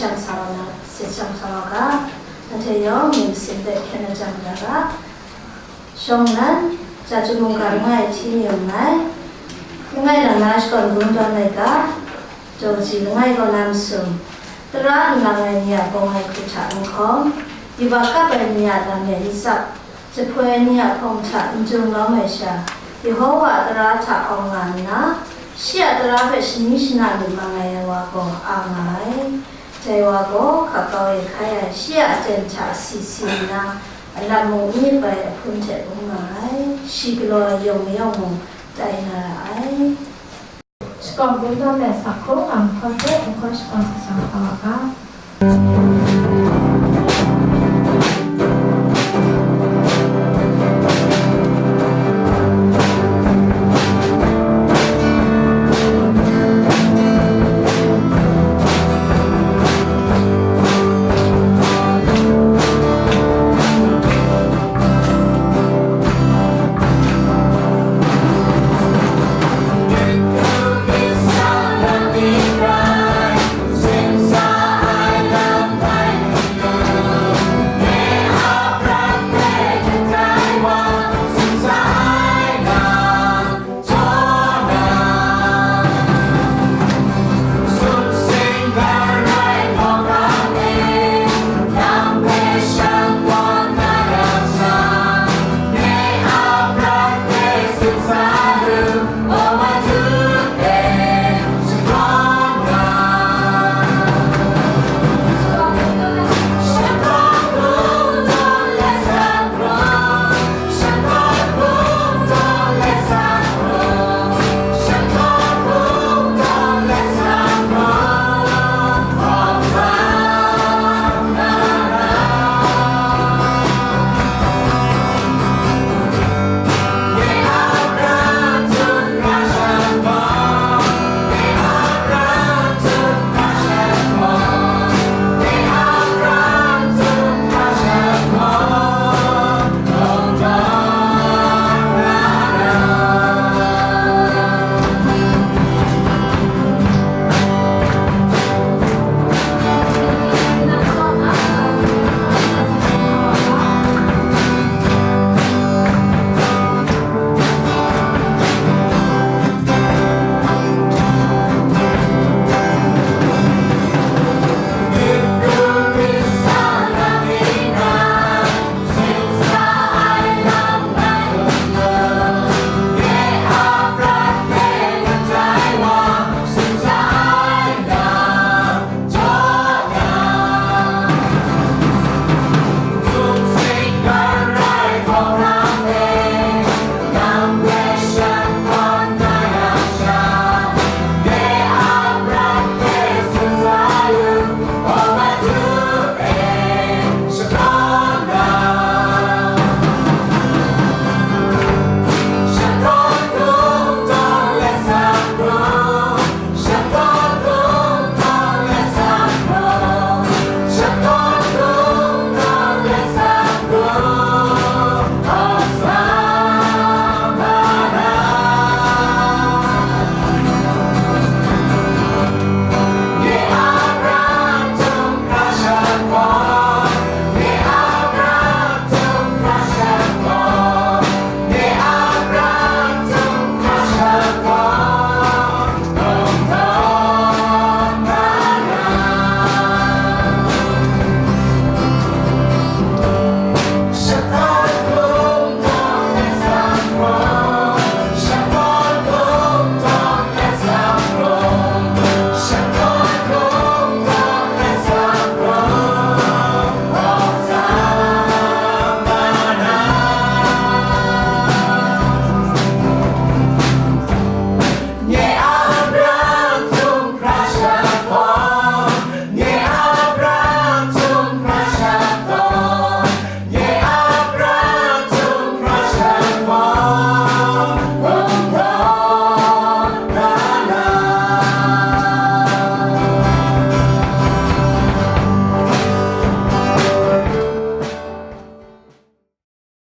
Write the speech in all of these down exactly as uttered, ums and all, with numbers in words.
Jang sa wa na, sit jang sa wa ga, anhte yawng myit masin hpe hkyen na jang da ga, shawng nnan, Chyaja mungga langai hti mi nngai, langai lang na shakawn gun tawn ai ga, Daw ji langai kaw na masum, tara n lang ai ni a bawng ai hku hta n hkawm, yubak kap ai ni a lam e n tsap, jahpoi ai ni a hpawng hta n dung lawm ai sha, Yehova a tara hta awng nga nna, shi a tara hpe shani shana myit mang ai wa gaw a nga ai. Dai wa gaw hka kau e hkai ai shi a aten hta si si nna, a lam mung n myit bai ahpun hte bung nga ai. Shi galaw ai yawng mayawng mung tai na ra ai. Shakawn kungdawn let sa hkrum nga nhkawm hte nhkawm shakawn sa shang sa wa ga.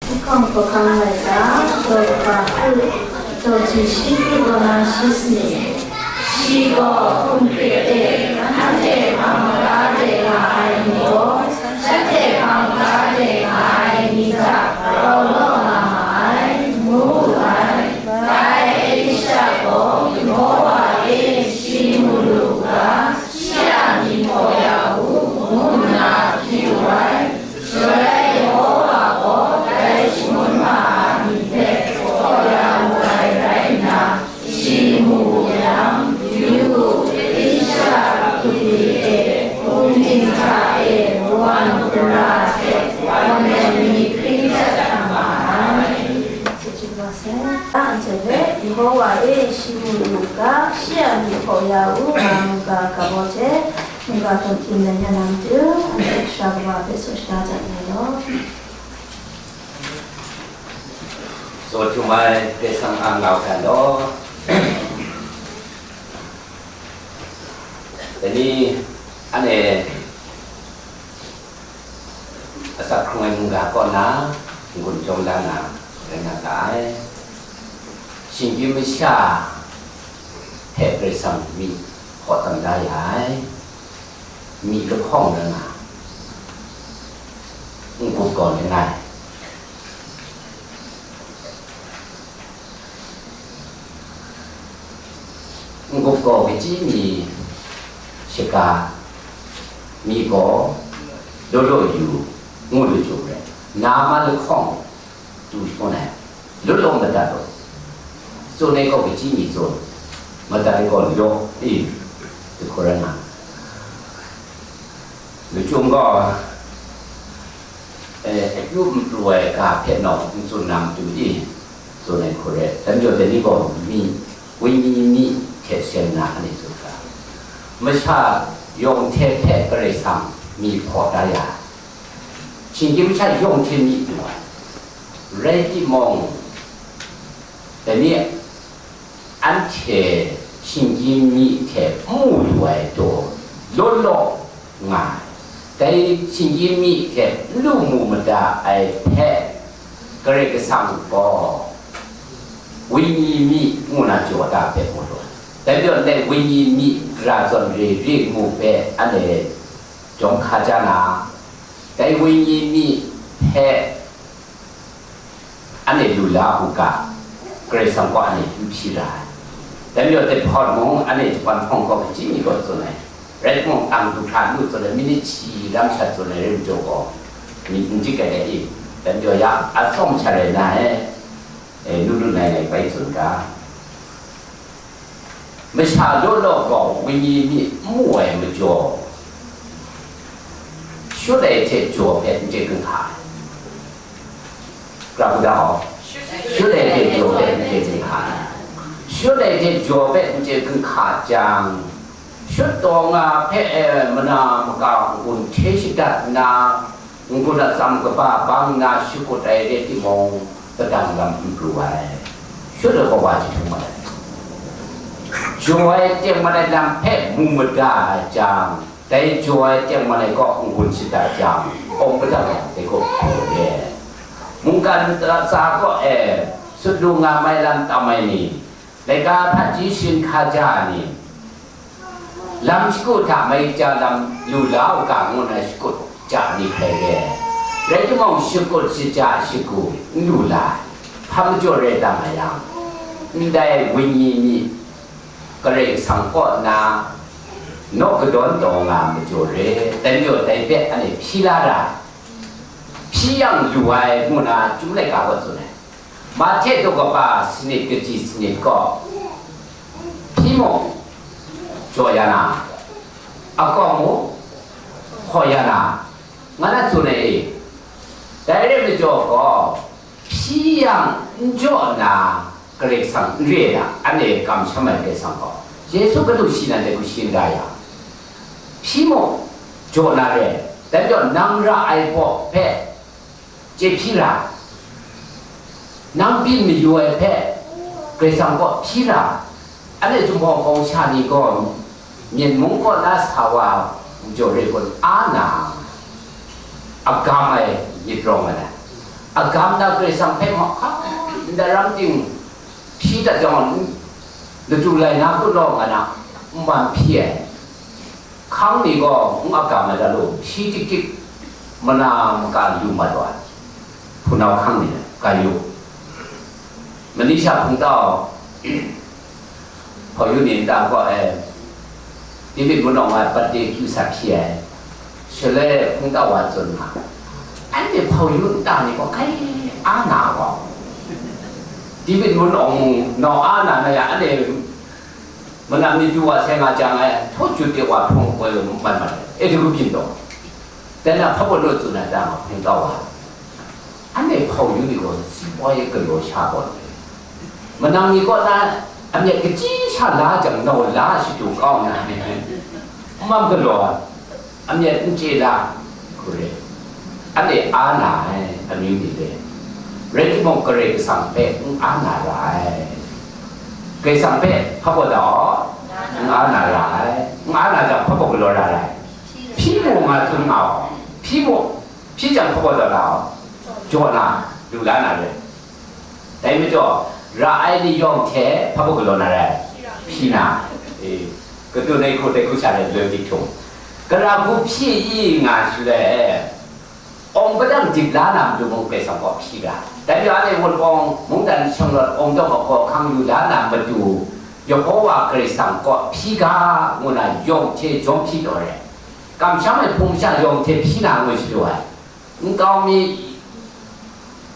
Hkawng hkawhkang laika, daw kaba hku, daw ji shi hku kaw na shi sanit. Shi gaw hkum hkrit e, anhte hpang maga de Wa ngu gara hte, wa ndai ni hkring chyat hkam ma ai. Chyeju wa sai. Anhte hpe, Yehowa e shi mu lu u ga, shi a myit hpaw ya u, nga mu ga, ga baw hte, mungga hkawm hkying dan ya na matu, anhte Kasha Kawa hpe tsaw shada dat ai law. Tsaw htum ai Karai Kasang a ngau hkran law. Dai ni, anhte asak hkrung ai mungga kaw na n-gun chyawm la na rai nga ga ai. Shinggyim masha hpe Karai Kasang myit hpaw tam da ya ai, myit lahkawng rai nga, n-gup gaw langai. N-gup gaw kachyi mi shaga mi gaw law law yu ngu lu chyu rai, na ma lahkawng du shangun ai, law law madat law, tsun ai gaw kachyi mi tsun, madat ai gaw law, e, jahku rai nga. Lachyum gaw, eh, akyu n pru ai ga hpe nawng n tsun na matu i, tsun ai hku rai. Dai majaw, dai ni gaw mi, wenyi mi hte seng na anhte tsun ga, masha yawng hte hpe Karai Kasang mi hpaw da ya ai. Shinggyim masha yawng hte mi du ai. Rai timung, dai ni anhte shinggyim mi hte n mu lu ai daw law law nga ai. Dai shinggyim mi hte n lu mu mada ai hpe, Karai Kasang gaw wenyi mi ngu na jaw da hpe mu lu ai. Dai majaw, ndai wenyi mi gara zawn re re ngu hpe anhte jawng hka ja na, dai wenyi mi hpe anhte lu la u ga, Karai Kasang gaw anhte hpyi ra ai. Dai majaw, dai hpawt mung anhte Japan hpawng gaw kachyi mi gaw tsun ai. Rai timung, tang du hkra n lu tsun ai, minit shi lam sha tsun ai rai majaw gaw, myit n dik ai dai i? Dai majaw ya, atsawm sha rai na e, e, nu lu nai ngai bai tsun ga. Masha law law gaw wenyi mi n mu ai majaw, shut ai hte jaw hpe n chye kung hka ai. Grau da gaw, shut ai hte jaw hpe n chye kung hka ai. Shut ai hte jaw hpe n chye kung hka jang, shut taw nga hpe e mana maka n-gun hte shadat nna, n-gun atsam kaba bang nna shakut ai rai timung, padang lam n pru ai. Shut ai gaw wa jahtum mat ai. Jaw ai tengman ai lam hpe mu mada ai jang, dai jaw ai tengman ai kaw n-gun shadat jang, awng padang lam dai gaw pru ai. Mungkan ntsa kaw e sut lu nga mai lam tam ai ni, laika hpaji sharin hkaja ni, lam shagu hta mai ja lam lu la u ga ngu na shakut ja ni hkrai re ai. Rai timung, shakut shaja shagu n lu la ai. Hpa majaw rai tam a yang, ndai wenyi mi Karai Kasang kaw na naw kadawn taw nga majaw re, dai majaw dai hpe anhte hpyi la ra ai. Hpyi yang lu ai ngu na Chyum laika gaw tsun ai. Mahte daw kaba sanit kaji sanit gaw, hpyi mung, jaw ya na, akawng mung, hkaw ya na, nga na tsun ai e. Dai rai majaw gaw, hpyi yang n jaw na Karai Kasang n re ai, anhte kamsham ai Karai Kasang gaw, Yesu Hkristu shi nan de ku shi n da yang, hpyi mung, jaw na re, dai majaw nang ra ai baw hpe chye hpyi ra, nang byin mayu ai hpe Karai Kasang kaw hpyi ra, anhte Jinghpaw Hpawng sha ni gaw Myen mung kaw na sa wa majaw re kun a na, agam ai myit rawng ai. Agam na Karai Kasang hpe mahkra ndai ram ting hpyi dat jang, ladu lai na kun law nga na, n man hpyi ai. Hkang ni gaw n agam ai dat lu, hpyi tik tik mana maka lu mat wa ai. Hpunau hkang ni, ga yu. Manisha hpungtau, hpau yu ni nta gaw, eh, David ngu nawng ai birthday kyu sa hpyi ai. Shaloi hpungtau wa tsun nga, anhte hpau yu nta ni gaw grai a na gaw, David ngu nawng mung nau a na na ya, anhte manam ni du wa sai nga jang ai, htaw jut de wa hpung koi lu mat mat ai, e du byin taw. Dai na hpa baw naw tsun ai ta nga hpung kau wa. Anhte hpau yu ni gaw, si poi galaw sha gaw, manang ni kaw na a myit kachyi sha la jang, nau la shadu kau nna, n mam galaw ai, a myit n chye la, hku re. Anhte a na ai amyu ni le, rai timung, Karai Kasang hpe n a na ra ai. Karai Kasang hpe hpa baw da aw, n a na ra ai. N a na jang, hpa baw galaw ra ai. Hpyi mu nga tsun nga aw. Hpyi mu, hpyi jang hpa baw da na aw, jaw na, lu la na re. Dai majaw, ra ai ni yawng hte hpa baw galaw na rai? Hpyi na, e, kadun ai hku dai hku sha rai loi dik htung, gara hku hpyi i nga shaloi, awng padang dip la na matu mung Karai Kasang kaw hpyi ga. Dai majaw, anhte wunpawng mungdan shanglawt awng dawng ahkaw hkang yu la na matu, Yehowa Karai Kasang kaw hpyi ga, ngu na yawng hte jawm hpyi taw re. Kamsham ai hpung masha yawng hte hpyi na ngu shadu ai. Nkau mi,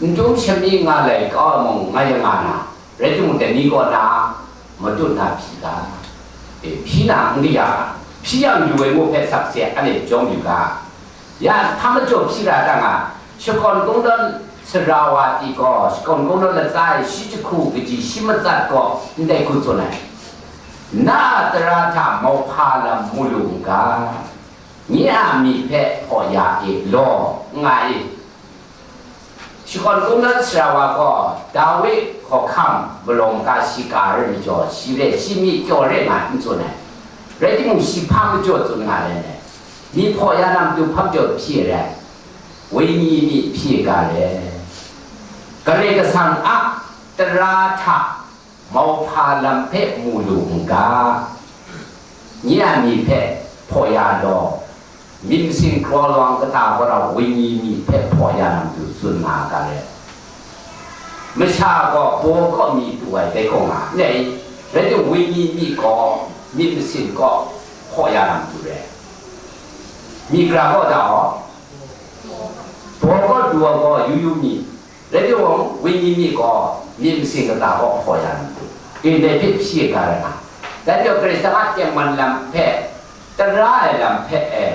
n dum shami nga lai kau ai mung nga ya nga na, rai timung, dai ni kaw na matut na hpyi ga, e, hpyi na n kaya, hpyi yang yu ai ngu hpe sakse anhte jawm yu ga. Ya hpa majaw hpyi ra ta nga, shakawn kungdawn sara wa pyi gaw, shakawn kungdawn latsa e shi jahku kaji shi matsat gaw ndai hku tsun ai, na a tara hta mauhpa lam mu lu n ga, nye a myi hpe hpaw ya e law, nga e. Shakawn kungdawn sara wa gaw, Dawi hkawhkam malawng ga shi ka ai majaw, shi re, shi myi kyaw re nga n tsun ai. Rai timung, shi hpa majaw tsun nga ai, myi hpaw ya na matu hpa majaw hpyi ai rai, wenyi myi hpyi ga ai. Karai Kasang a tara hta mauhpa lam hpe mu lu n ga, nye a myi hpe hpaw ya law, myit masin kraw lawang kata gaw wenyi myi hpe hpaw ya na matu tsun nga ga re. Masha gaw baw kaw mi tu ai dai gaw nga, ndai rai timung, wenyi myi gaw myit masin kaw hpaw ya na matu re. Myi gara gaw da aw, baw kaw du ai gaw yu yu myi, rai timung, wenyi myi gaw myit masin kata kaw hpaw ya na matu, ndai hpe hpyi ga ai nga. Dai majaw, Karai Kasang a tengman lam hpe, tara ai lam hpe, e,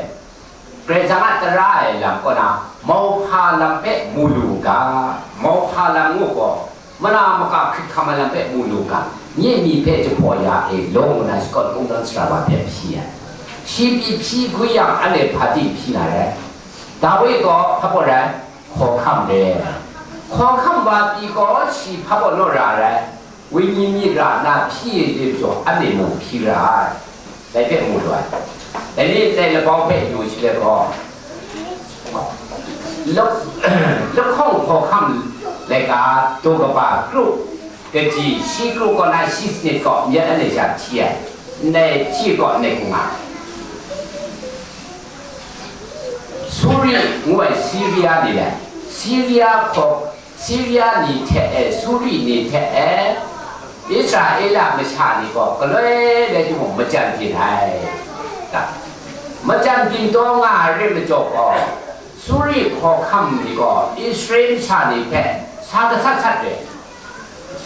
Karai Kasang a tara ai lam kaw na, mauhpa lam hpe mu lu ga, mauhpa lam ngu gaw, mana maka hkrit hkam ai lam hpe mu lu ga, nye myi hpe jahpaw ya e law, ngu na shakawn kungdawn sara wa hpe hpyi ai. Shi pyi hpyi hkui yang, anhte hpa di hpyi na rai? Dawi gaw hpa baw rai? Hkawhkam re. Hkawhkam wa pyi gaw, shi hpa baw naw ra ai rai? Wenyi myi ra nna hpyi ai lam jaw, anhte mung hpyi ra ai. Dai hpe mu lu ai. Dai ni ndai labau hpe yu shaloi gaw, la-, lahkawng hkawhkam laika daw kaba kru, kaji shi kru kaw na shi sanit kaw myit anhte sha hti ai, ndai hti kaw ndai hku nga. Suri ngu ai Siria ni le, Siria hkaw, Siria ni hte e, Suri ni hte e, Israela masha ni gaw galoi lai timung, majan byin ai. Majan byin taw nga ai rai majaw gaw, Suri hkawhkam ni gaw Israel masha ni hpe sa gasat sat re.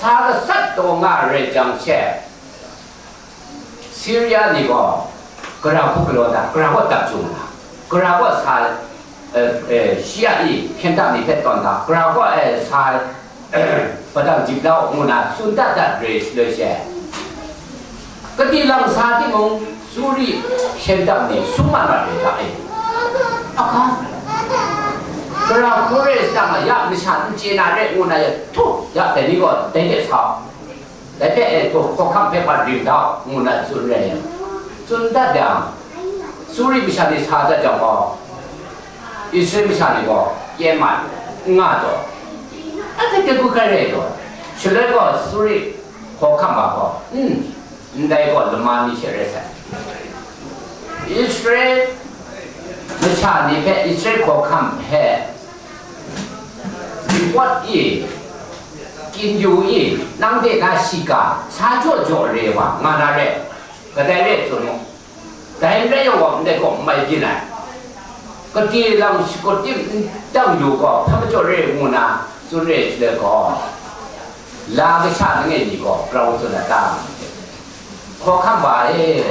Sa gasat taw nga ai rai jang she, Siria ni gaw, gara hku galaw da, gara gaw dap jung na, gara gaw sa, eh, eh, shi a i hpyen dap ni hpe tawn da, gara gaw, eh, sa, eh, padang jip la u, ngu na tsun dat dat re shaloi she, kadi lang sa timung, Suri hpyen dap ni sum mat mat re ga e. Ahka, gara hku re sa ma, ya masha n chye na re, ngu na ya, htu, ya dai ni gaw dai de sa u. Dai hpe, e, hkawhkam hpe pat rim da u, ngu na tsun rai yang, tsun dat yang, Suri masha ni sa dat jang gaw, Israel masha ni gaw kyen mat, n nga taw, anhte hkru hkrai rai taw, shaloi gaw Suri hkawhkam wa gaw, n, ndai gaw lama mi she rai sai. Israel masha ni hpe Israel hkawhkam hpe report i, kyin yu i, nang de na shiga sa jaw jaw re wa nga na re, kadai re tsun mu. Dai n rai yang gaw, ndai gaw n mai byin ai. Kade lang shakut tim n dang yu gaw, hpa majaw re ngu na tsun re shaloi gaw, la kasha langai mi gaw grau tsun ai ta? Hkawhkam wa e,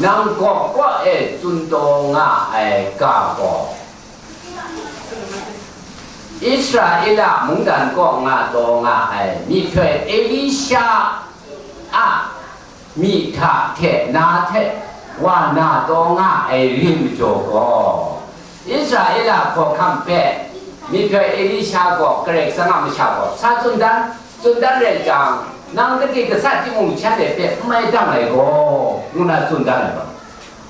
nang gawk kaw e tsun taw nga ai ga gaw, Israela mungdan kaw nga taw nga ai myihtoi Elisha a myi hta hte na hte wa na taw nga ai rin majaw gaw, Israela hkawhkam hpe myihtoi Elisha gaw Karai Kasang a masha gaw sa tsun dan, tsun dan rai jang, nang gade gasat timung shanhte hpe n mai dang ai gaw, ngu na tsun dan ai gaw,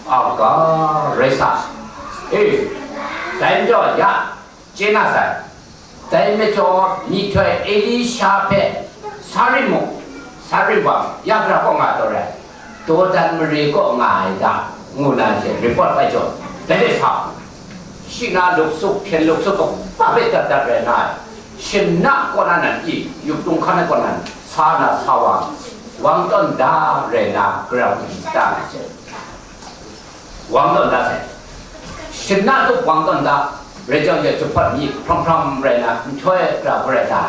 a ga rai sa. E, dai majaw ya, chye na sai. Dai majaw myihtoi Elisha hpe sa ring mu, sa ring bang, ya gara kaw nga taw rai, Dawdan mare kaw nga ai da, ngu na she report bai jaw, dai de sa. Shi na luk suk, hpyen luk suk kaba hpe dat dat rai na ai, shana kaw na nan i, yup tung hkan ai kaw nan sa na sa wa, wang tawn da rai na, gara hku di ta na she. Wang tawn da sai. Shana tup wang tawn da, rai jang ya jahpawt mi hpram hpram rai na, nhtoi gara hku rai ta.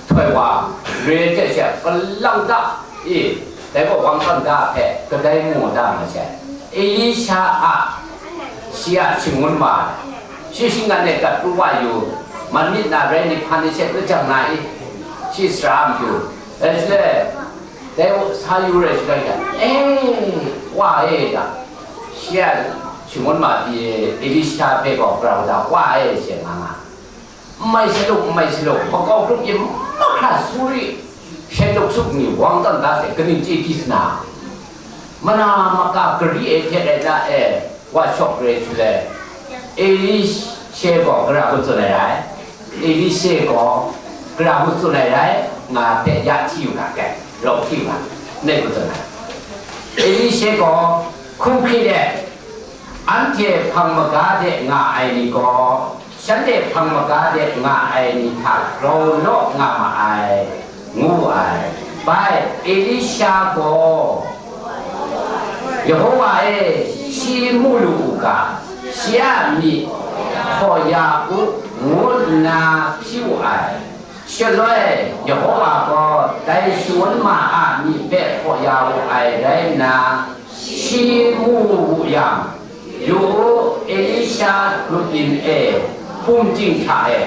Htoi wa, re hte she, kalang da, e, dai gaw wang tawn da hpe, kadai mu da nga she. Elisha a, shi a shangun ma ai. Shi shinggan e gat pru wa yu, man myit na rai ni hpan ni she, lajang na i, shi sara a matu. Dai shaloi, dai sa yu rai shaloi sha, e, wa e da, shi a shangun ma pyi Elisha hpe gaw grau da, wa e she nga nga. N mai salu, n mai salu, makau grup yin mahkra suri, hpyen luk suk ni wang tawn da se, kaning chye di sa na? Mana maka gari e hte rai na e, wa shawk re shaloi, Elisha gaw gara hku tsun ai rai, Elisha gaw gara hku tsun ai rai, nga hpe ya hti u ga, kai, rau hti u ga, ndai hku tsun ai. Elisha gaw hkum hkrit let, anhte hpang maga de nga ai ni gaw, shanhte hpang maga de nga ai ni hta grau law nga ma ai, ngu ai. Bai, Elisha gaw, Yehowa e, shi mu lu u ga, shi a myi hpaw ya u, ngu nna hpyi wu ai. Shaloi, Yehowa gaw dai shangun ma a myi hpe hpaw ya wu ai rai nna, shi mu wu yang, yu u, Elisha grup yin e, pum ting hta e,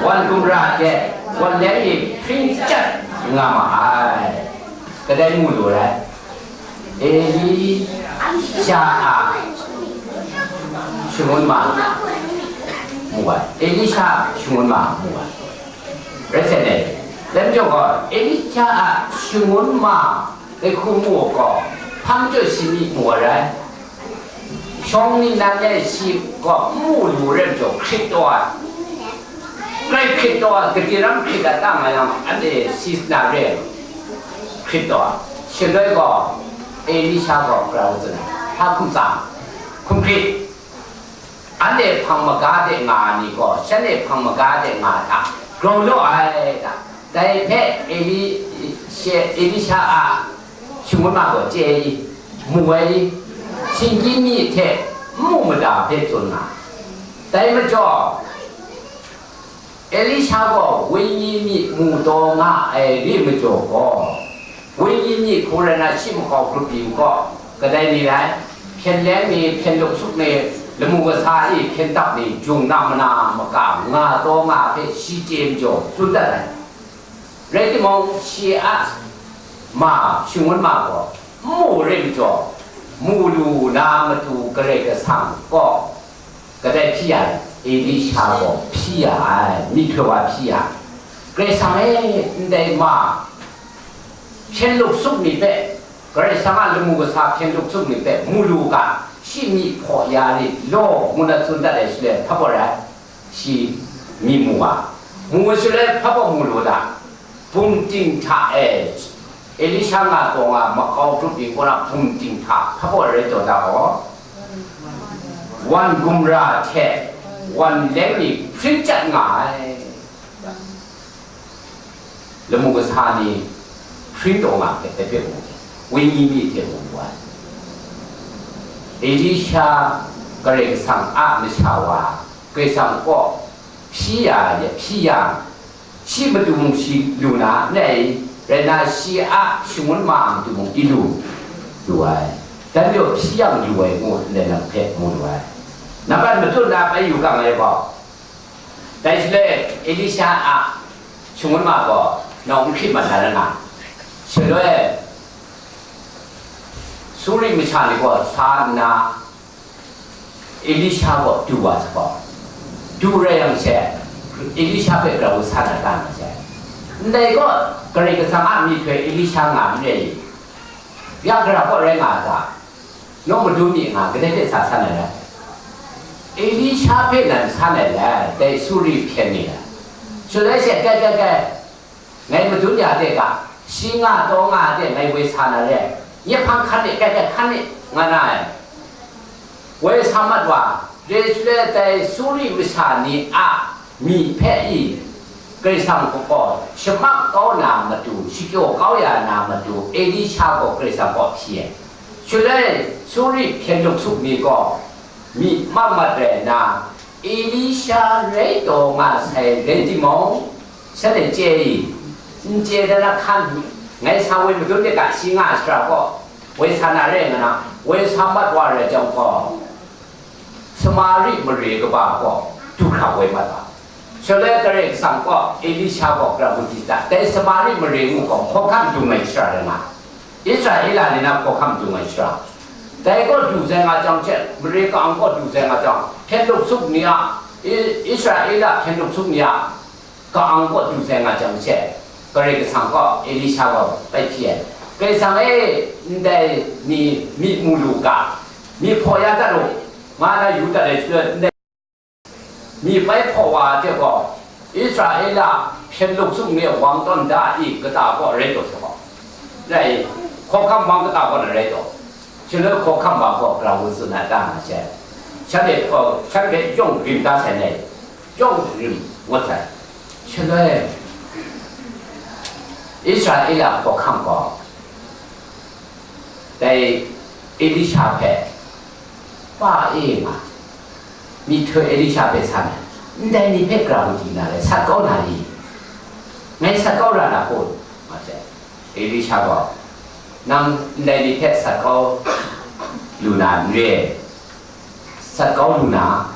wan gumra hte wan leng mi hpring chyat nga ma ai. Kadai mu lu rai? Elisha a shangun ma mu ai. Elisha a shangun ma mu ai. Rai sai ne? Dai majaw gaw, Elisha a shangun ma dai hku mu gaw, hpa majaw shi myi mu ai rai? Shawng ningnan e shi gaw n mu lu rai majaw, hkrit taw ai. Grai hkrit taw ai, gade ram hkrit dat ta nga yang, anhte si sa na re ai. Hkrit taw ai. Shaloi gaw, Elisha gaw grau tsun ai. Hpa hkum tsa? Hkum hkrit. Anhte hpang maga de nga ai ni gaw, shanhte hpang maga de nga ai hta grau law ai ta? Dai hpe Eli-, she-, Elisha a shangun ma gaw chye ai i, mu ai i, shinggyim myi hte n mu mada hpe tsun nga ai. Dai majaw, Elisha gaw wenyi myi mu taw nga ai re majaw gaw, wenyi myi hku rai na, shi makau grup yin gaw, kadai ni rai? Hpyen leng ni, hpyen luk suk ni, lamu kasa e hpyen dap ni, jung na mana maka nga taw nga hpe shi chye majaw tsun dat ai. Rai timung, shi a ma, shangun ma gaw, n mu re majaw, mu lu na matu Karai Kasang gaw, kadai hpyi ya, Elisha gaw hpyi ya ai, myihtoi wa hpyi ya. Karai Kasang e, ndai ma, hpyen luk suk ni hpe, Karai Kasang a lamu kasa hpyen luk suk ni hpe mu lu ga, shi myi hpaw ya rit law, ngu na tsun dat ai shaloi, hpa baw rai? Shi myi mu wa. Mu shaloi, hpa baw mu lu da? Bum ting hta e, Elisha nga taw nga makau grup yin kaw na bum ting hta hpa baw rai taw da gaw, wan gumra hte wan leng mi hpring chyat nga ai. Lamu kasa ni hpring taw nga hpe dai hpe mu, wenyi myi hte mu wu ai. Elisha Karai Kasang a masha wa, Karai Kasang kaw hpyi ya, ya hpyi ya, shi matu mung shi lu na, ndai rai na, shi a shangun ma a matu mung i lu, lu ai. Dan jaw hpyi yang lu ai ngu, ndai lam hpe mu lu ai. Nambat matut na bai yu kang ai gaw, Dai shaloi Elisha a shangun ma gaw nawng n hkrit mat na rai nga. Shaloi Suri masha ni gaw sa nna Elisha gaw du wa sa gaw, du rai yang she, Elisha hpe grau sa na ta nga she. Ndai gaw Karai Kasang a myihtoi Elisha nga n rai i? Ya gara kaw rai nga a ta? Naw madun myi nga kadai hpe sa san ai rai? Elisha hpe nan san ai lai, dai Suri hpyen ni ai. Shaloi she, kai, kai, kai, ngai madun ya de ga, shi nga taw nga de ngai woi sa na re, nye hpang hkan de, kai, kai, hkan de, nga na ai. Woi sa mat wa, dai shaloi dai Suri masha ni a myi hpe i, Karai Kasang gaw shamak kau na matu, shakyaw kau ya na matu, Elisha gaw Karai Kasang kaw hpyi ai. Shaloi Suri hpyen luk suk ni gaw myi mat mat rai nna, Elisha rai taw nga sai rai timung, shanhte chye i, n chye dan ahkang, ngai sa woi madun de ga, shi nga ai shara gaw, woi sa na re nga na, woi sa mat wa rai jang gaw, Samari mare kaba gaw du hkra woi mat ai. Shaloi Karai Kasang gaw Elisha gaw gara mu di ta? Dai Samari mare ngu gaw hkawhkam dung ai shara rai nga, Israela ni na hkawhkam dung ai shara. Dai gaw du sai nga jang she, mare ka-ang gaw du sai nga jang, hpyen luk suk ni a, I-, Israela hpyen luk suk ni a ka-ang kaw du sai nga jang she, Karai Kasang gaw Elisha gaw bai hpyi ai. Karai Kasang e, ndai ni myi mu lu ga, myi hpaw ya dat u, nga na yu dat ai shaloi, ndai myi bai hpaw wa ai hte gaw, Israela hpyen luk sung ni wang tawn da i, kata gaw rai taw sa gaw, rai, hkawhkam wang kata gaw na rai taw, shaloi hkawhkam wa gaw gara wu tsun ai ta nga she, shanhte gaw, shanhte yawng rim da sai nai, yawng rim ngut sai. Shaloi Israela hkawhkam gaw dai Elisha hpe, "Pa e nga, myihtoi Elisha hpe san ai, ndai ni hpe gara mu di na rai, sat kau na i? Ngai sat kau ra na kun?" nga sai. Elisha gaw, "Nang ndai ni hpe sat kau lu na n re, sat kau lu na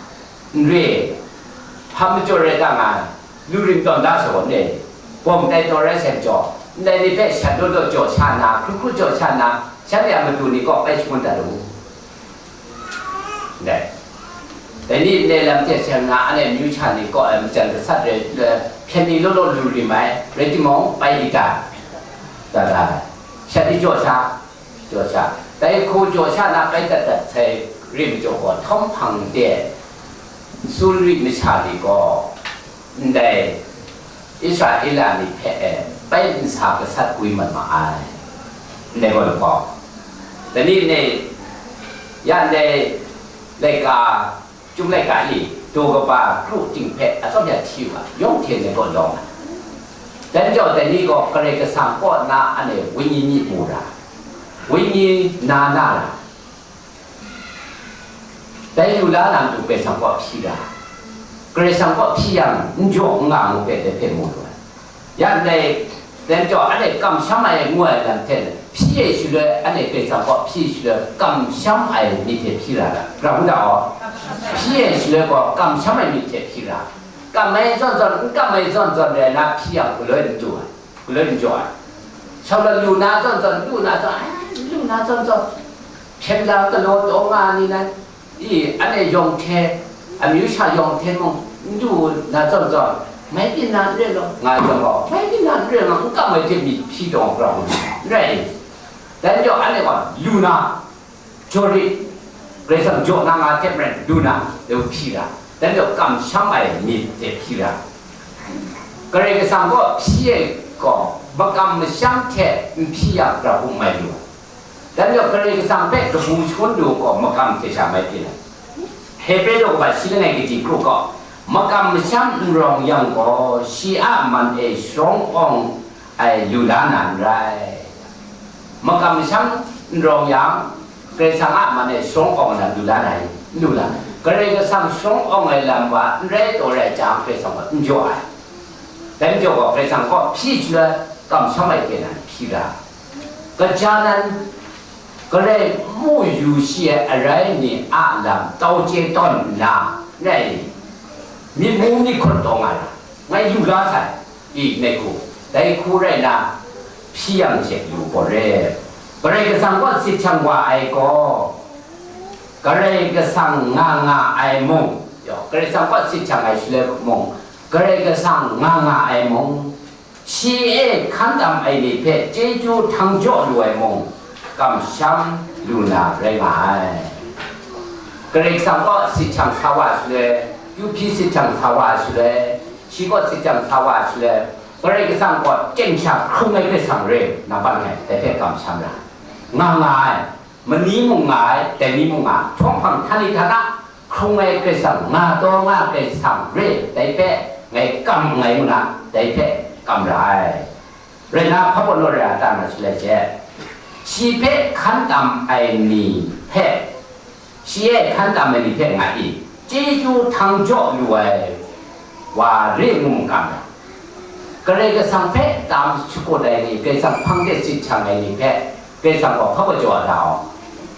n re, hpa majaw rai ta nga ai, lu rim tawn da sa gaw n re, bawng tai taw rai sai majaw, ndai ni hpe shat law law jaw sha nna, hkru hkru jaw sha nna, shanhte a matu ni kaw bai shangun dat u." Dai, dai ni ndai lam hte seng na, anhte amyu sha ni kaw ai majan gasat rai, eh, hpyen ni law law lu rim ai, rai timung, bai li ta, ta da ai. Shat ni jaw sha, jaw sha. Dai hku jaw sha na bai dat dat sai rim jaw gaw, htawm hpang de, Suri masha ni gaw, ndai Israela ni hpe e bai nsa gasat gwi mat ma ai. Ndai gaw lahkawng, dai ni ne, ya ndai laika, Chyum laika i daw kaba kru ting hpe atsawm ya hti wa, yawng hte ndai gaw lawng ai. Dai majaw, dai ni gaw Karai Kasang kaw na anhte wenyi myi mu ra, wenyi na na ra, dai lu la na matu Karai Kasang kaw hpyi ra, Karai Kasang kaw hpyi yang, n jaw n nga ngu hpe dai hpe mu lu ai. Ya ndai, dai majaw, anhte kamsham ai ngu ai lam hte, hpyi ai shaloi, anhte Karai Kasang kaw hpyi shaloi, kamsham ai myit hte hpyi ra ai. Ra mu da aw? Hpyi ai shaloi gaw, kamsham ai myit hte hpyi ra. Kam ai zawn zawn, n kam ai zawn zawn rai na hpyi yang, galoi n du ai, galoi n jaw ai. Shawng na lu na zawn zawn, lu na zawn, ai, lu na zawn zawn, hpyen la galaw taw nga ni nan, i, anhte yawng hte, amyu sha yawng hte mung, n du na zawn zawn, mai byin na n re law, nga ai zawn gaw, mai byin na n re law, n kam ai hte myit hpyi taw ai, n rai i? Dai majaw, anhte gaw lu na, jaw rit, Karai Kasang jaw na nga hte maren lu na, dai hpyi ra. Dai majaw, kamsham ai myit hte hpyi ra. Karai Kasang gaw hpyi ai gaw, makam masham hte n hpyi yang, gara hku mai lu ai. Dai majaw, Karai Kasang hpe kabu shangun du gaw, makam hte sha mai byin ai. Hebre daw kaba shi langai kaji kru gaw, makam masham n rawng yang gaw, shi a man e sharawng awng ai lu la na n rai. Makam masham n rawng yang, Karai Kasang a man e sharawng awng ai lam lu la na i? N lu la. Karai Kasang sharawng awng ai lam wa n rai taw rai jang, Karai Kasang gaw n jaw ai. Dai majaw gaw, Karai Kasang kaw hpyi shaloi, kamsham ai hte nan hpyi ra. Kaja nan, Karai mu yu shi ai arai ni a lam tau chye tawn nna, rai, myit mu myit hkut taw nga ra, ngai lu la sai, i, ngai hku, dai hku rai na, hpyi yang she lu gaw re. Karai Kasang kaw sit hkyang wa ai gaw, Karai Kasang nga nga ai mung, yaw, Karai Kasang kaw sit hkyang ai shaloi mung, Karai Kasang nga nga ai mung, shi e hkan tam ai ni hpe chyeju htang jaw lu ai mung, kamsham lu na rai nga ai. Karai Kasang kaw sit hkyang sa wa shaloi, kyu hpyi sit hkyang sa wa shaloi, shi kaw sit hkyang sa wa shaloi, Karai Kasang kaw chyen sha hkrung ai Karai Kasang re, nang ban ai, dai hpe kamsham ra. Nga nga ai, mani mung nga ai, dai ni mung nga, htawng hpang htani htana, hkrung ai Karai Kasang, nga taw nga ai Karai Kasang re, dai hpe ngai kam nngai ngu na, dai hpe kam ra ai. Rai nna, hpa pawt naw rai a ta na shaloi she, shi hpe hkan tam ai ni hpe, shi e hkan tam ai ni hpe nga i, chyeju htang jaw lu ai wa re ngu mu kam ai. Karai Kasang hpe tam shakut ai ni, Karai Kasang hpang de sit hkyang ai ni hpe, Karai Kasang gaw hpa pawt jaw a ta aw,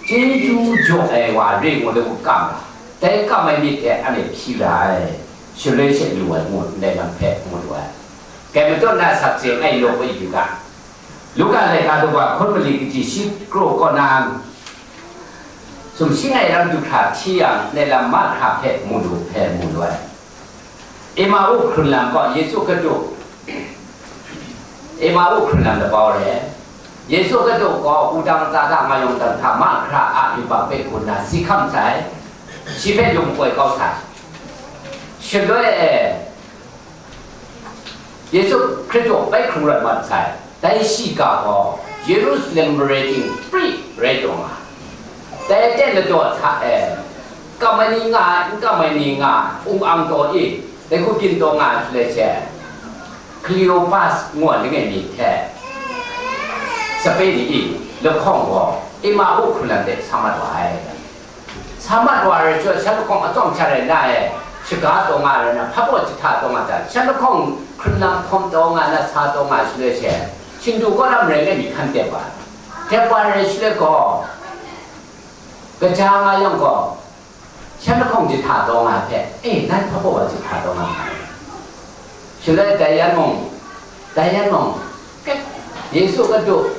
chyeju jaw ai wa re ngu law kam ai. Dai kam ai myit hte anhte hpyi ra ai, shaloi she lu ai ngu ndai lam hpe ngu lu ai. Kai matut na sakse ngai law kau yu ga. Luka laika daw wa hkun mali kaji shi kraw kaw na, sumshi ngai ram du hkra hti yang, ndai lam mahkra hpe mu lu hpe mu lu ai. Emau hkrun lam gaw Yesu Hkristu, Emau hkrun lam labau re. Yesu Hkristu gaw wudang tsa hta, mayawng tang hta mahkra a yubak hpe gun na si hkam sai, shi hpe lung koi kau sai. Shaloi e, Yesu Hkristu bai hkrung rawt mat sai. Dai shiga gaw Yerusalem mare ting pri rai taw nga ai. Dai aten ladaw hta e, kam ai ni nga ai, n kam ai ni nga ai, ung ang taw i, dai hku byin taw nga ai shaloi she, Cleopas ngu ai langai mi hte sape ni i lahkawng gaw Emau hkrun lam de sa mat wa ai. Sa mat wa ai rai chyawm, shan lahkawng atsawm sha rai na e, shaga taw nga ai rai na, hpa baw jahta taw nga ai, shan lahkawng hkrun lam hkawm taw nga ai na, sa taw nga ai shaloi she, Htingnu kaw lam rai ngai mi hkan tep wa ai. Tep wa ai rai shaloi gaw, kaja nga yang gaw, shan lahkawng jahta taw nga ai hpe, e, nang hpa baw wa jahta taw nga ai. Shaloi dai yan mung, dai yan mung, Yesu Hkristu,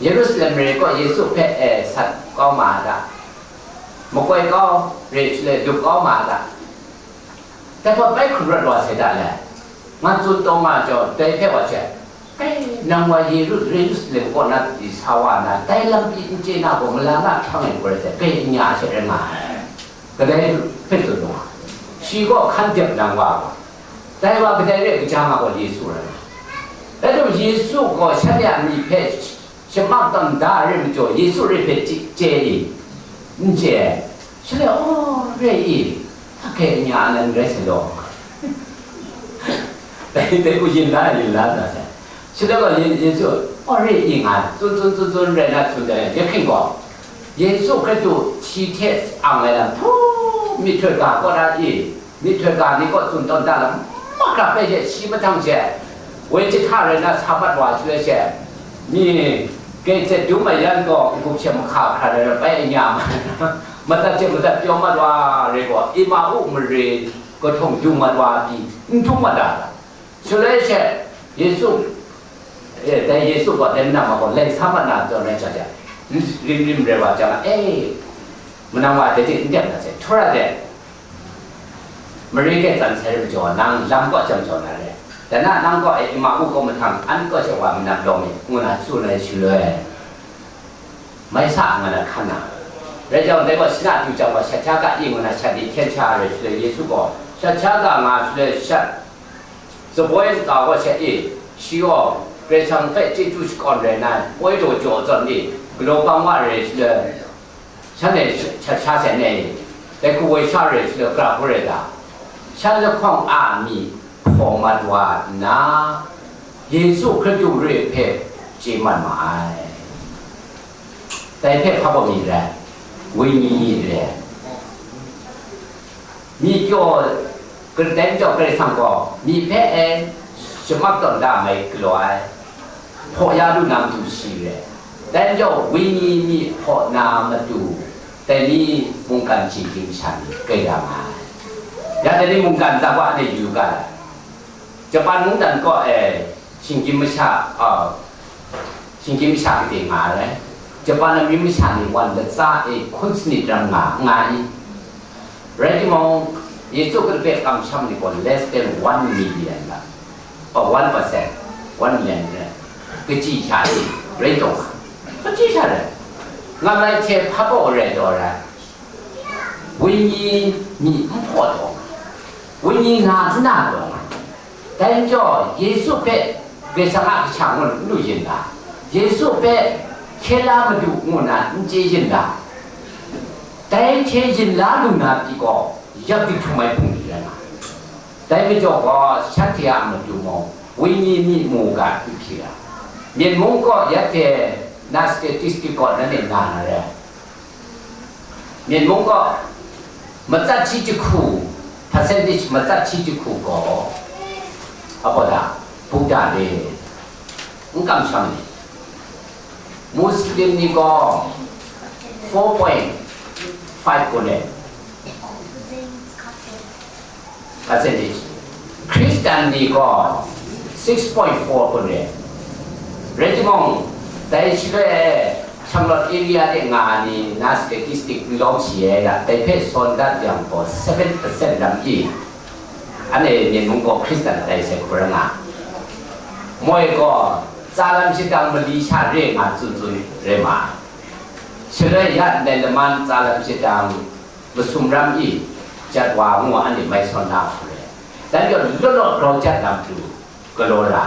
Yerusalem mare kaw Yesu hpe, e, sat kau ma a ta? Makoi kau re shaloi lup kau ma a ta? Dai hpe bai hkrung rawt wa sai ta le? Ngan tsun taw nga ai chyawm, dai hpe wa she, kai, nang wa Yeru-, Yerusalem kaw na pyi sa wa na, dai lam pyi n chye na gaw, mala na hpang ai gaw rai sai, kai n ya she rai nga ai. Kadai hpe tsun lu nga, shi gaw hkan dep nang wa gaw, dai wa kadai re kaja nga gaw Yesu rai nga. Rai timung, Yesu gaw shanhte a myi hpe shamak tawn da ai rai majaw, Yesu re hpe chye, chye i? N chye ai. Shaloi, aw, re i, hta hkye nya nan rai sai law. Dai, dai hku yin la, yin la na sai. Shaloi gaw Ye-, Yesu, aw, re i nga, tsun, tsun, tsun, tsun, rai na tsun ai, ya hking gaw, Yesu Hkristu shi hte ang ai lam hpu myihtoi ga kaw na i, myihtoi ga ni kaw tsun tawn da lam, mahkra hpe she shi mahtang she, woi jahta rai na sa mat wa shaloi she, mi, Gate hte dum ai yan gaw, n-gup she mahka hkra rai na bai anya ma, madat hte madat pyaw mat wa re gaw, Emau mare kahtawng dung mat wa pyi, n htum mat ai. Shaloi she, Yesu, e, dai Yesu gaw dai manam gaw lai sa mat na zawn rai sha she, rim rim rai wa jang, e, manam wa dai hte n dep na se, htura de, mare grai tsan sai rai majaw, nang lam kaw jang jaw na re, dai na nang kaw e Emau kaw mahtang, an kaw she wa manam lawm mi, ngu na tsun ai shaloi, mai sa nga na hkan na. Rai jang, dai gaw shana du jang gaw, shat hkya ga i ngu na shat ni hkyen sha ai shaloi, Yesu gaw shat hkya ga nga shaloi, shat Tsaboi ntsa gaw sha i, shi gaw Karai Kasang hpe chyeju shakawn rai nna, poi daw jaw zawn i, galaw bang wa rai shaloi, shanhte sha, sha, sha sai nai i, dai hku woi sha rai shaloi, gara hku rai ta? Shan lahkawng a myi hpaw mat wa nna, Yesu Hkristu re hpe chye mat ma ai. Dai hpe hpa gaw myi rai, wenyi myi rai. Myi kyaw, dai majaw Karai Kasang gaw myi hpe e shamak tawn da mai galaw ai, hpaw ya lu na matu shi re ai. Dai majaw wenyi myi hpaw na matu, dai ni mungkan chyeju masha ni grai ra nga ai. Ya dai ni mungkan hta gaw anhte yu ga ai. Japan mungdan kaw e, shinggyim masha, a, shinggyim masha kade nga ai. Japan amyu masha ni wan latsa e hkun sanit ram nga, nga i. Rai timung, Yesu hpe kamsham ni gaw less than one million la, a, one percent, one million re, kachyi sha e, rai taw nga, kachyi sha re, nga mai hte hpa baw rai taw rai. Wenyi myi n hpaw taw nga, wenyi na n na taw nga. Dai majaw, Yesu hpe Karai Kasang a kasha ngu n lu yin ga, Yesu hpe hkye la Madu ngu na n chye yin ga, dai hte yin la lu na pyi gaw, yak di htum ai hpung ni rai nga ai. Dai majaw gaw, shanhte a matu mung, wenyi myi mu ga, n hpyi ga. Myen mung gaw, ya hte na statistic gaw nanhte na na re. Myen mung gaw, matsat shi jahku, percentage matsat shi jahku gaw, a gaw da, Buddha re, n kamsham ni. Muslim ni gaw, four point five kun re. Percentage. Khristan ni gaw six point four kun re. Rai timung, dai shaloi e, Shanglawt area de nga ai ni na statistic n lawm shi ai ga, dai hpe sawn dat yang gaw seven percent lam i. Anhte Myen mung gaw Khristan tai sai hkrum nga. Moi gaw, tsa lam shadang mali sha re nga tsun tsun re ma ai. Shaloi ya ndai laman tsa lam shadang masum ram i, jat wa ngu anhte mai sawn na hku re. Dan gaw law law grau jat lam pru galaw ra,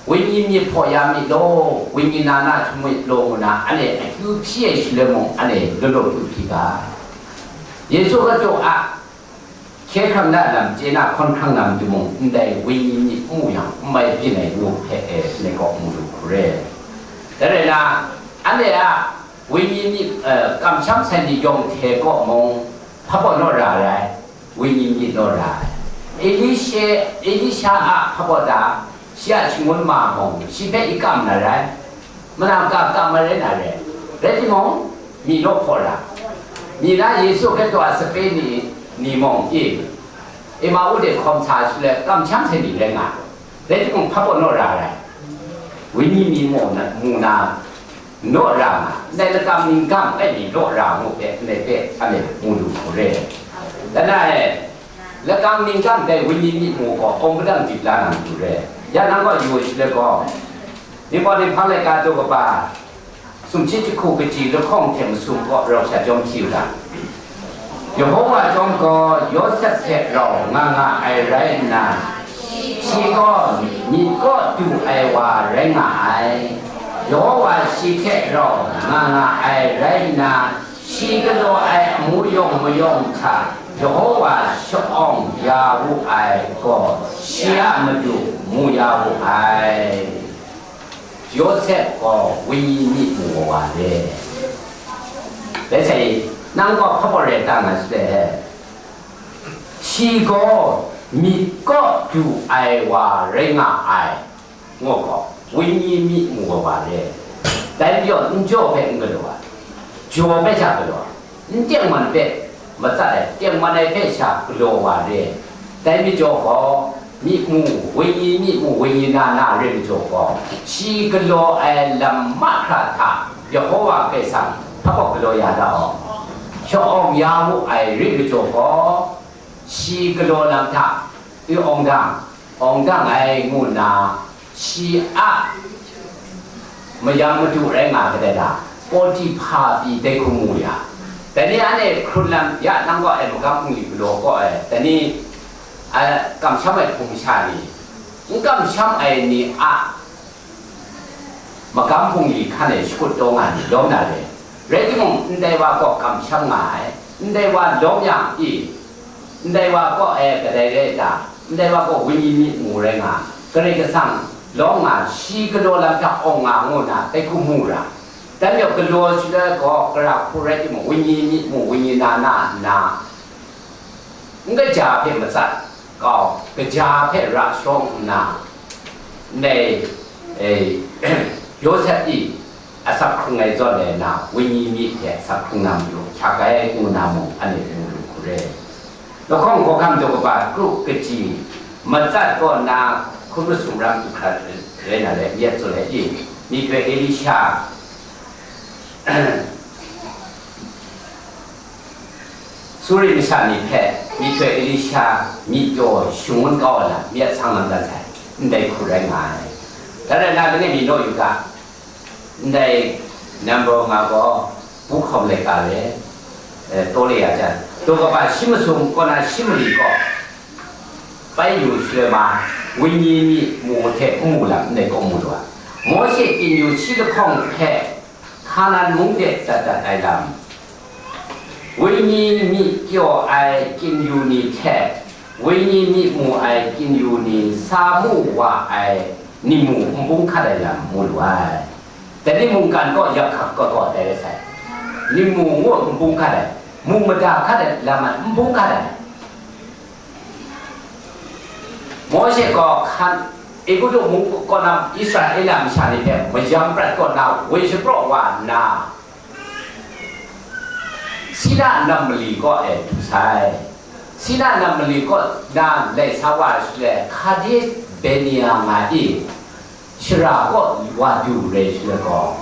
wenyi myit hpaw ya myit law, wenyi na na htum myit law ngu na, anhte akyu hpyi ai shaloi mung, anhte law law pru hpyi ga. Yesu Hkristu a hkye hkrang na lam chye na hkawn hkrang na matu mung, ndai wenyi myit n mu yang, n mai byin ai ngu hpe e, ngai kaw mu lu hku re. Dai rai na, anhte a wenyi myit, eh, kamsham sai ni yawng hte kaw mung, hpa baw naw ra ai, wenyi myit naw ra ai. Elisha, Elisha a hpa baw ta, shi a shangun ma mung, shi hpe i kam na rai, mana ka kam ai rai na re. Rai timung, myi naw hpaw ra, myi na Yesu Hkristu a sape ni, ni mung i, Emau de hkawm sa shaloi, kamsham sai ni rai nga ai. Rai timung, hpa baw naw ra ai. Wenyi myi mu na, mu na, naw ra nga, ndai lakam ningkang ai ni naw ra ngu hpe, ndai hpe, anhte mu lu hku re. Langai, lakam ningkang dai wenyi myi mu gaw, awng padang dip la na matu re. Ya nang gaw yu ai shaloi gaw, Ningpawt Ninghpang laika daw kaba, sumshi jahku kaji lahkawng hte masum kaw rau sha chyawm hpyi u ga. Yehowa chyawm gaw Yawsep hte rau nga nga ai rai nna, shi gaw myit kaw du ai wa rai nga ai. Yehowa shi hte rau nga nga ai rai nna, shi galaw ai amu yawng mayawng hta Yehowa sha-awng ya wu ai gaw, shi a matu mu ya wu ai. Yawsep gaw wenyi myi mu wa wa re. Bai sai, nang gaw hpa baw rai ta nga sape, shi gaw myit kaw du ai wa rai nga ai, ngu gaw, wenyi myi mu wa wa re. Dai majaw, n jaw hpe n galaw ai, jaw hpe sha galaw ai. N tengman hpe matsat ai, tengman ai hpe sha galaw wa re. Dai majaw gaw, myi mu, wenyi myi mu, wenyi na na re majaw gaw, shi galaw ai lam mahkra hta Yehowa Karai Kasang hpa baw galaw ya da aw. Sha-awng ya wu ai re majaw gaw, shi galaw lam hta, i awng dang, awng dang ai ngu nna, shi a mayam madu rai nga kadai da, Potiphar pyi dai hku mu ya. Dai ni anhte hkrun lam ya nang kaw ai magam hpung li galaw kaw ai, dai ni, a, kamsham ai hpung masha ni, n kamsham ai ni a magam hpung li hkan e shakut taw nga ni lawm na re. Rai timung, ndai wa kaw kamsham nga ai, ndai wa lawm yang i, ndai wa kaw e kadai rai ta? Ndai wa gaw wenyi myi mu rai nga, Karai Kasang lawm nga, shi galaw lam hta awng nga ngu na, dai hku mu ra. Dai majaw galaw shaloi gaw, gara hku rai timung, wenyi myi mu, wenyi na na nna, n kaja hpe matsat kau, kaja hpe ra sharawng nna, ndai, e, Yawsep i asak hkrung ai zawn e na, wenyi myi hte asak hkrung na majaw, hkyak ai ngu na mung, anhte mu lu hku re. Lahkawng hkawhkam daw kaba kru kaji matsat kaw na hkun masum ram du hkra rai na le, myit tsun ai i, myihtoi Elisha, Suri masha ni hpe myihtoi Elisha myi kyaw shangun kau ai lam myit sang lam dan sai, ndai hku rai nga ai. Dai rai nna, langai mi naw yu ga, ndai number nga gaw, pu hkawm laika re, eh, taw le ya jan, daw kaba shi masum kaw na shi mali kaw, bai yu shaloi ma, wenyi myi mu hte n mu lam ndai kaw mu lu ai. Mawshe kinyu shi lahkawng hpe Hkanan mung de dat dat ai lam, wenyi myi kyaw ai kinyu ni hte wenyi myi mu ai kinyu ni sa mu wa ai ni mu n bung hkat ai lam mu lu ai. Dai ni mungkan kaw yak hkak kaw kaw dai rai sai. Ni mu ngu n bung hkat ai, mu mada hkat ai lam ai n bung hkat ai. Mawshe gaw hkan, Egutu mung kaw na Israela masha ni hpe mayam prat kaw na woi shapraw wa nna, Sina nam mali kaw e du sai. Sina nam mali kaw na lai sa wa ai shaloi, Kadesh Barnea nga i, shara kaw wa du rai shaloi gaw,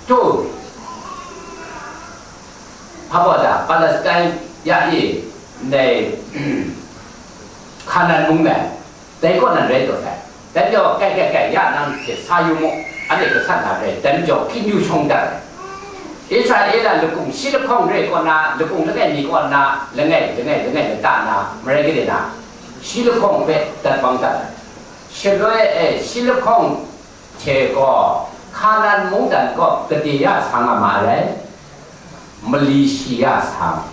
tu, hpa gaw da, Palestine ya i, ndai Hkanan mung me, dai kaw nan rai taw sai. Dai majaw, kai, kai, kai, ya nang hte sa yu mu, anhte gasat na rai, dai majaw, hpyi yu shawng dat ai. Israela lakung shi lahkawng re kaw na, lakung langai mi kaw na, langai, langai, langai lata na, marai gade na, shi lahkawng hpe dat bang dat ai. Shaloi e, shi lahkawng hte gaw, Hkanan mungdan kaw gade ya sa nga ma ai, mali shi ya sa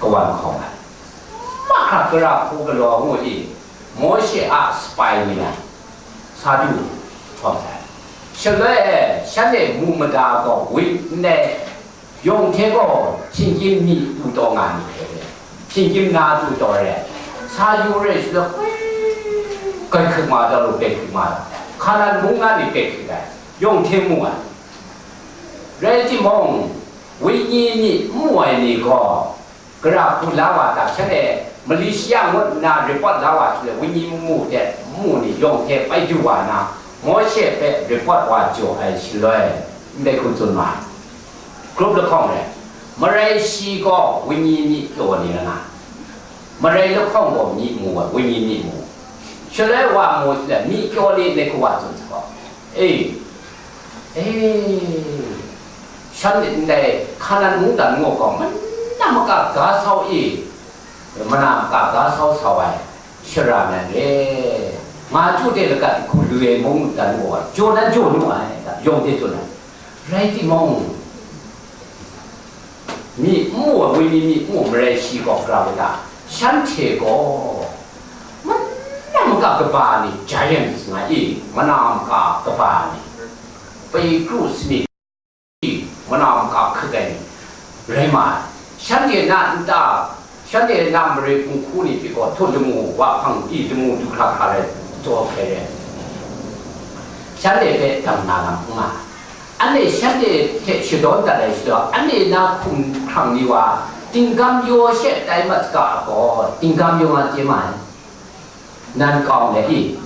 kawan hkawng ai. Mahkra gara hku galaw ngu i, Mawshe a sapai ni ai, sa du hkawm sai. Shaloi e, shanhte mu mada gaw wit ndai, yawng hte gaw hpyin kyim myi tu taw nga ni hte re, hpyin kyim na tu taw re, sa yu re shaloi, kai hkrit ma taw lu, kai hkrit ma taw, Hkanan mung na ni kai hkrit ai, yawng hte mu ai. Rai timung, wenyi myi n mu ai ni gaw, gara hku la wa ta, shanhte mali shi ya ngut nna report la wa shaloi, wenyi myi mu hte n mu ni yawng hte bai du wa na, Mawshe hpe report wa jaw ai shaloi, ndai hku tsun ma ai. Grup lahkawng re, marai shi gaw wenyi myi kyaw ni rai nga, marai lahkawng gaw myi mu ai, wenyi myi mu. Shaloi wa mu shaloi, myi kyaw ni ndai hku wa tsun sa gaw, e, e, shanhte ndai Hkanan mungdan ngu gaw, mana maka ga sau i, mana maka ga sau sau ai shara nan re, nga chyu de lagat hku lu ai mungdan gaw, jaw nan jaw nu ai, yawng hte tsun ai. Rai timung, myi n mu ai, wenyi myi n mu ai marai shi gaw gara wa ta, shanhte gaw, mana maka kaba ni, giants nga i, mana maka kaba ni, pei kru sani, mana maka hkrit ai ni, rai ma ai. Shanhte na nta, shanhte na mare hpung hku ni pyi gaw, htaw lamu wa hpang pyi, lamu du hkra hkra rai, tsaw hkrai rai, shanhte hpe dang na lam n nga ai. Anhte shanhte hte shadawn dat ai shadawn, anhte na hkum hkrang ni wa, tinggam yaw she tai mat saga gaw, tinggam yaw nga chye ma ai. Nan kau nga i,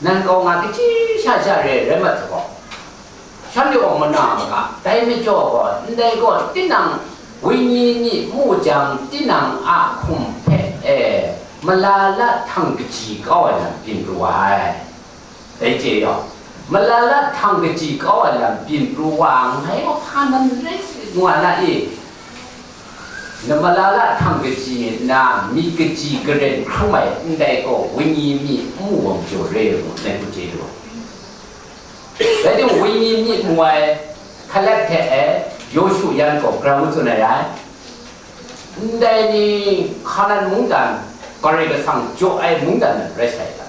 nan kau nga kaji sha sha re rai mat sa gaw, shanhte gaw mana maka, dai majaw gaw, ndai gaw tinang wenyi myi mu jang, tinang a hkum hpe, e, malala htang kaji kau ai lam byin pru wa ai. Dai hte yawng, malala htang kaji kau ai lam byin pru wa, ngai gaw hpa nan rai ngu ai na i? Na malala htang kaji na, myi kaji garen hkrum ai ndai gaw, wenyi myi n mu ai majaw re ai gaw, ngai hku chye lu ai. Rai timung, wenyi myi mu ai Kaleb hte e, Yawshu yan gaw, grau tsun ai rai. Ndai ni Hkanan mungdan, Karai Kasang jaw ai mungdan nan rai sai ta?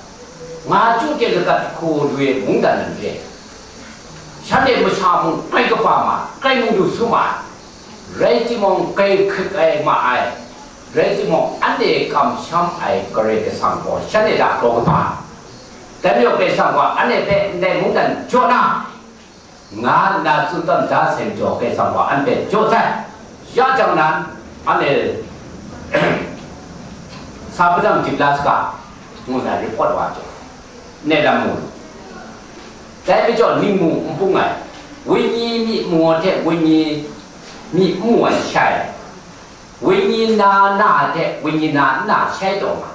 Nga chyu de lagat hku lu ai mungdan nan re. Shanhte masha mung grai kaba ma, grai mu du su ma ai. Rai timung, grai hkrit ai ma ai. Rai timung, anhte kamsham ai Karai Kasang gaw shanhte hta grau kaba. Dai majaw Karai Kasang gaw anhte hpe ndai mungdan jaw na, nga nna tsun tawn da sai majaw, Karai Kasang gaw anhte jaw sai. Ya jang nan, anhte, sa padang jip la saga, ngu na report wa jaw, ne lam mu. Dai majaw ningmu n bung ai, wenyi myi maw hte wenyi myi n mu ai shai, wenyi na na hte wenyi na n na shai taw nga.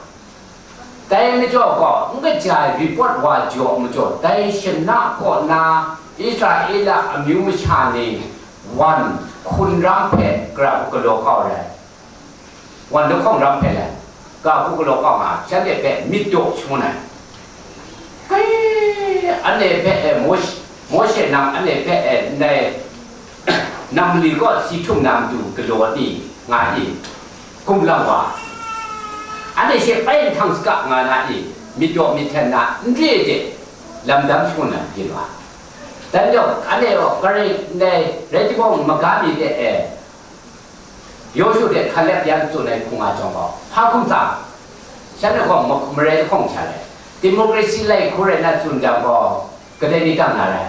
Dai majaw gaw, n kaja ai report wa jaw majaw, dai shana kaw na Israela amyu masha ni wan hkun ram hpe gara hku galaw kau ai. Wan lahkawng ram hpe lai, gara hku galaw kau nga, shanhte hpe myit daw shangun ai. Kai, anhte hpe e, Mawshe, Mawshe nang anhte hpe e, ndai nang mali kaw si htum na matu galaw ni nga i? Gumlang wa, anhte she pai nhtang saga nga na i? Myit daw myit hten na n re de, lam dam shangun ai byin wa. Dan yawng, anhte gaw, gare ndai rai timung, maga mi de e, Yawshu hte Hkalep yan tsun ai hku nga jang gaw, hpa hkum tsang, shanhte gaw ma-, marai lahkawng sha rai, democracy lai hku rai na tsun jang gaw, kadai ni dang na rai?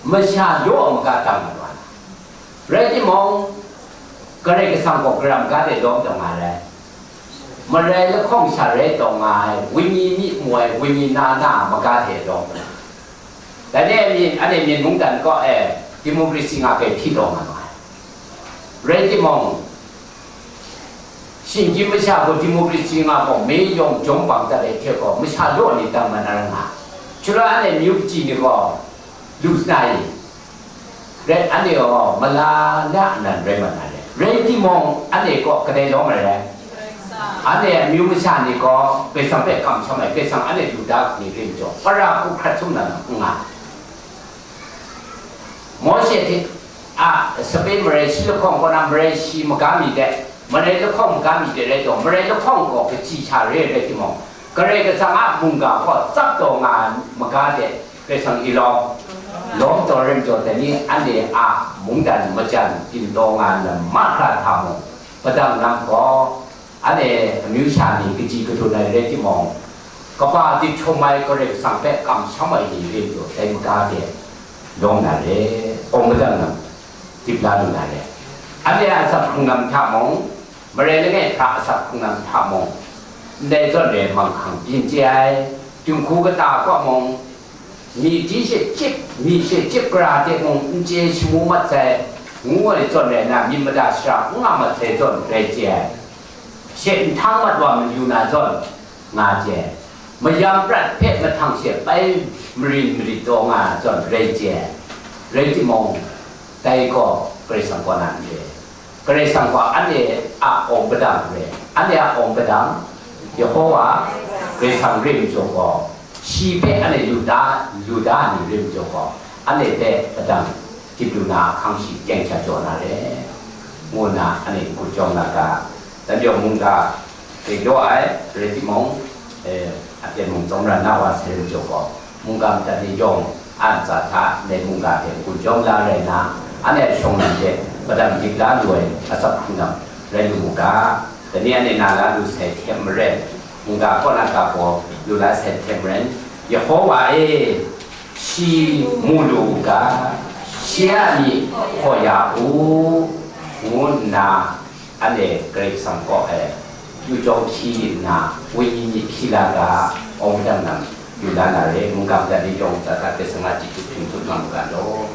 Masha law a maga dang na rai. Rai timung, Karai Kasang gaw gara maga de lawm taw nga rai. Marai lahkawng sha rai taw nga ai, wenyi myi mu ai, wenyi na na a maga hte lawm. Dai ni e myin, anhte myin mungdan kaw e democracy nga kai hpyi taw nga ma ai. Rai timung, shinggyim masha gaw democracy nga gaw, me yawng jawng bang dat ai hte gaw, masha law ni dang mat na ra nga. Shaloi anhte myu kaji ni gaw, lu sa na i? Rai, anhte gaw mala la nan rai mat na re. Rai timung, anhte gaw kadai lawm ai rai? Anhte amyu masha ni gaw Karai Kasang hpe kamsham ai, Karai Kasang anhte lu da ni rim jaw, para hku hkrat sum na n nga. Mawshe hte a sape marai shi lahkawng kaw na, marai shi maga mi de, marai lahkawng maga mi de rai taw, marai lahkawng gaw kaji sha re ai rai timung, Karai Kasang a mungga gaw tsap taw nga ai maga de, Karai Kasang ilawm, lawm taw rim jaw, dai ni anhte a mungdan majan gintaw nga ai lam mahkra hta mung, padang lam gaw, anhte amyu sha ni kaji kadun ai rai timung, kaba dik htum ai Karai Kasang hpe kamsham ai ni rim jaw, dai maga de lawm na re, awng madan lam dip la lu na re. Anhte a asak hkrung lam hta mung, marai langai hta asak hkrung lam hta mung, ndai zawn re manghkang byin chye ai, dinghku kata kaw mung, myi di she chyip, myi she chyip gara de mung n chye shamu mat sai, ngu ai zawn rai na, myit mada shara n nga mat sai zawn rai chye ai. She nhtang mat wa mayu na zawn nga chye ai. Mayam prat hpe mahtang she pai marin marit taw nga ai zawn rai chye ai. Rai timung, dai gaw Karai Kasang kaw na n re. Karai Kasang gaw anhte a awng padang re, anhte a awng padang, Yehowa Karai Kasang rim jaw gaw, shi hpe anhte lu da, lu da ni rim jaw gaw, anhte hpe padang dip lu na ahkang shi teng sha jaw na re, ngu nna anhte n-gun jawm na ga, dan yawng mungga, Dik law ai, rai timung, eh, a ten mung tsawmra na wa sai rim jaw gaw, mungga madat ni yawng a ntsa hta ndai mungga hte n-gun jawm la rai nna, anhte a shawng nnan hte padang dik la lu ai asak hkrung lam rai lu mu ga, dai ni anhte na la lu sai hte maren, mungga kaw na ga gaw lu la sai hte maren, Yehowa e, shi mu lu u ga, shi a myi hkaw ya u, ngu nna, anhte Karai Kasang kaw e, yu jawng hpyi nna, wenyi myit hpyi la ga, awng padang lam yu la na re, mungga madat ni yawng tsa hta Karai Kasang a chyeju hpring tsun nga mu ga law.